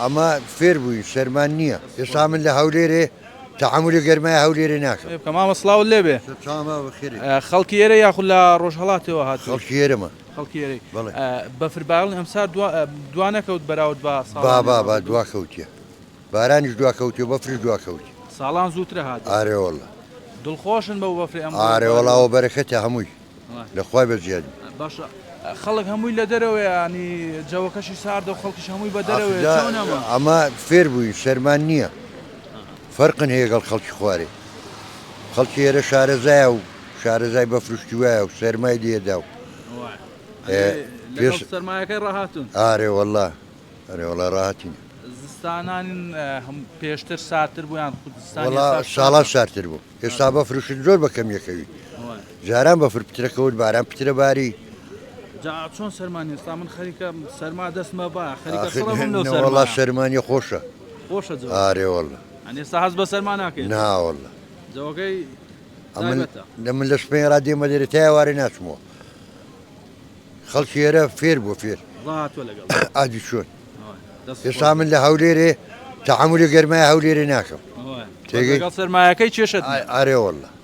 ئەمە فێر بووین سەرمان نییە ئێستا من لە هەولێرێ تەعامولی گەرمای هەولێرێ ناکەم. بکە مامە سڵاوت لێبێ خەڵکی ئێرە یاخود لە ڕۆژهەڵاتەوە هاتووی؟ خەڵکی ئێرەمە. خەڵکی ئێرەی. بەڵێ. بەفر باران ئەمسار دوا نەکەوت بەراورد بە ساڵانی با با با دوا کەوتیە. بارانیش دوا کەوتیە و بەفریش دوا کەوتیە. ساڵان زووترە هات. ئارێ وەڵا. دڵخۆشن بەو بەفرەی ئەمڕۆ؟ ئارێ وەڵا ئەوە بەرەکەتە هەمووی. لە خوای بە زیاد بی. باشە خەڵک هەمووی لە دەرەوەیە ینی جەوەکەشی ساردە و خەڵکیش هەمووی بە دەرەوەیە چۆن ئەمە؟ ئەمە فێر بووین سەرمان نییە فەرقن هەیە گەڵ خەڵکی خوارێ خەڵکی ئێرە شارەزایە و شارەزای بەفرشتی وایە و سەرمای لێدا و لەگەڵ سەرمایەکەی ڕاهاتوون. ئارێ وەڵا ئەرێ وەڵا ڕاهاتین. زستانان پێشتر ساردتر بوو یان خود زستان وەڵا ساڵان ساردتر بوو. ئێستا بەفر و شت زۆر بە کەم یەکەوی جاران بەفر پترە کەوت باران پترە باری. جا چۆن سەرمان ئێستا من خەریکە سەرما دەستمە با خەریکە سڕە بم لەو سەرما. وەڵا سەرمانیە خۆشە. خۆشە جەوە. ئارێ وەڵا. ئەنی ئێستا هەست بە سەرما ناکەیت. نا وەڵا. جەوەکەی تایبەتە. من لە سپەین ڕا دێمە دەرێ تا ئێوارێ ناچمەوە. خەڵکی ئێرە فێر بووە فێر. ڕاهاتوە لەگەڵ. ئادی چۆن. ئێستا من لە هەولێرێ تەعەمولی گەرمای هەولێرێ ناکەم. تێگەی؟ لەگەڵ سەرمایەکەی کێشەت نیە. ئارێ وەڵا.